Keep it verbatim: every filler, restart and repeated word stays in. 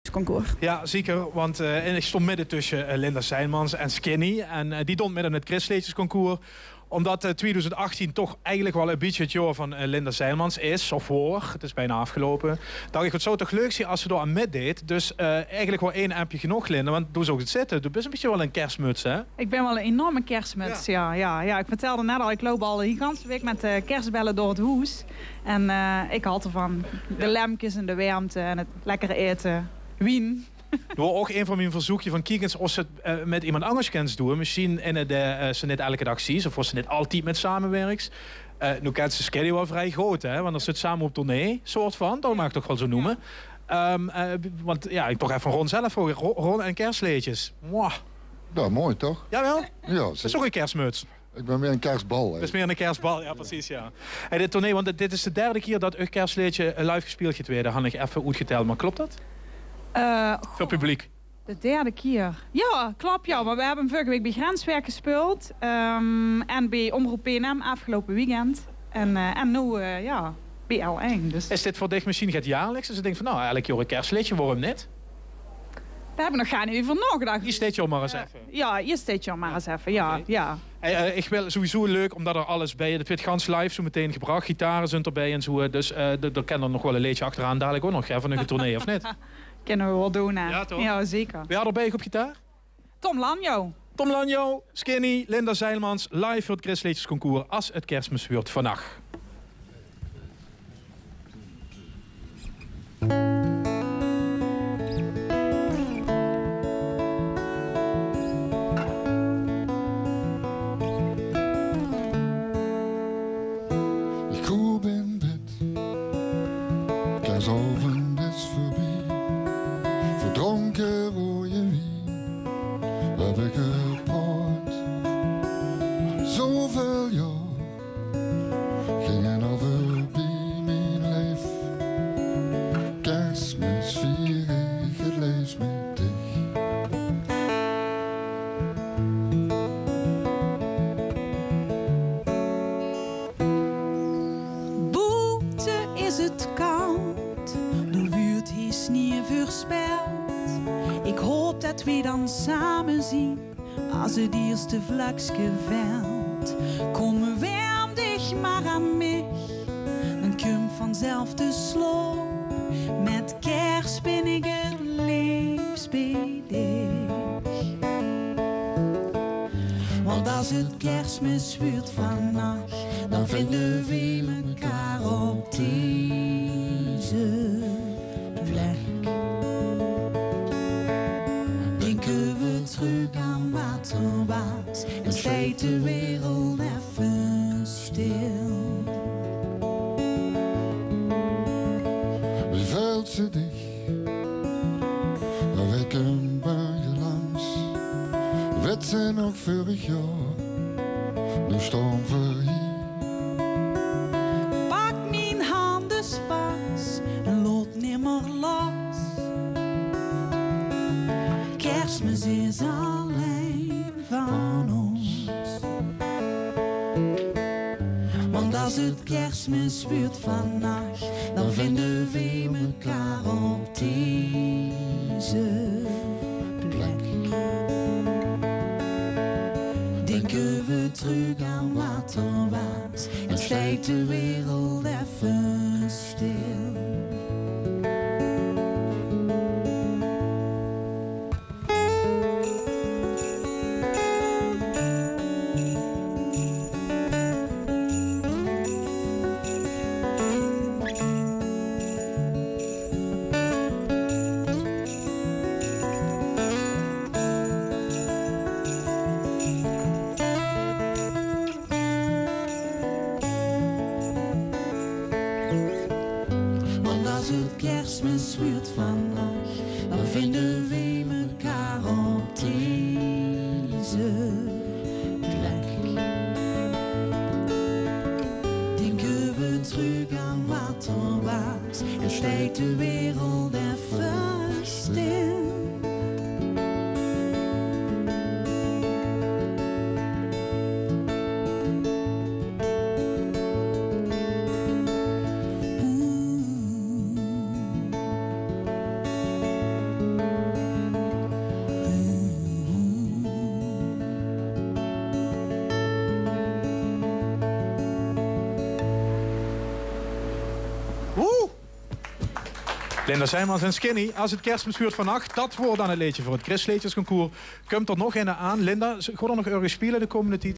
kerstleedjesconcours. Ja, zeker. Want eh, en ich stóng midde tösse eh, Linda Zeilmans en Skinny. En eh, die dónte mit aan 't kerstleedjesconcours. Ómdat eh, twieëdoezend achttien toch eigelik waal e bietje 't jaor van eh, Linda Zeilmans is, of waor. 't Is bijna aafgeloupe. Dach ich, 't zou toch leuk zeen es ze dao aan mitdeet. Dus eh, eigelik waor ein appje genóg, Linda. Want doe zógs 't zitte. Doe bis e bietje waal ein kerstmuts, hè? Ich bin waal ein enorme kerstmuts, ja. Ja, ja. Ich vertèlde net al, ich loup al de ganse waek mit eh, kerstbelle door 't hoes. En eh, ich haoj d'rvan. De lempkes en de wermte en 't lekker aete. Wien. Doe waor ouch ein van mien verzeukjes van: kiek ins of se 't eh, mit emes angers kins doon. Mesjien in de, eh, se neet eder daag zuus of of se neet altied mit samewirks. Eh, noe kins se Skinny waal vrie good, hè? Want d'r zit same op tournee, soort van. Dat maag ich toch waal zo neume. Ehm, eh, want ja, ich toch effe aan Ron zelf vraoge. Ro- Ron en kerstleedjes. Mwah. Ja, mooi toch? Jawel. Ja, dat is ouch ein kerstmuts. Ich bin mieë ein kerstbal. Dat is mieë ein kerstbal, ja, precies, ja. Hey, dit tournee, want dit is de derde kier dat eur kerstleedje eh, live gespeeld geit waere, han ich effe oetgetèld, mer klop dat? Eh, Veur publiek. De derde kier. Ja, klop, ja. Mer we hebbe vörige waek bie Grenswerk gespeeld. Ehm, en bie Omroep P N M aafgeloupe weekend. En, eh, en noe, eh, ja, bie L één. Dus. Is dit veur dich mesjien get jaorliks? Dus ich dink van, nou, elk jaor e kerstleedje, waorum neet? Dao hebbe we nog gaar neet euver naogedach. Is dit jaor mer ins effe. Ja, is dit jaor mer ins effe. Ja, ja. Hey, eh, ich wil sowieso leuk, ómdat d'r alles bie is. 't Weurt gans live zo metein gebrach. Gitare zunt d'rbie en zo. Eh, dus eh, d- d'r kan d'r nog waal e leedje achteraan dalik ouch nog, hè, van de tournee, of neet? Kinne we waal doon, hè? Ja, toch? Ja, zeker. Wae hadde d'rbie op gitaar? Tom Lanjo. Tom Lanjo, Skinny, Linda Zeilmans, live veur 't kerstleedjesconcours As 't Kersmis Wuurt Vannach. Ich kroop in bed, kersaovend is veurbie. Verdrónke roeje wien höb ich gepraot. Zoväöl jaor ginge al veurbie, mien leef. Kersmis vier ich 't leefs mit dich. Boete is 't kald, d'r wuurt hie snie veurspeld. Ik haop det we dan same zien as 't ierste vlekske velt. Kom, werm dich mer aan mich, dan kump vanzelf de slaop. Met Kers bin ik 't leefst bie dich. Want as 't Kersmis wuurt vannach, dan vinde we mekaar op deze plek. Dinke we trök aan wat er waas en steit de wereld effe stil. Wie veult ze dich? Dao wik 'n berg langs. Wit ze nog veurig jaor? Noe staon v'r hie. Pak mien hand es vas en laot nimmer los. Kersmis is allein van ós. Want as 't Kersmis wuurt vannach, dan vinde we mekaar op deze plek. Dinke we trök aan wat er waas en steit de wereld effe stil. Want as 't Kersmis wuurt vannach, dan vinde we mekaar op deze plek. Dinke we trök aan wat er waas en steit de wereld effe stil. Linda Sijmans en Skinny, As 't Kersmis Wuurt Vannach. Dat woort dan 't leedje veur 't Krisleedjesconcours. Kump d'r nog eine aan? Linda, geit d'r nog örges speule de kómmende tied?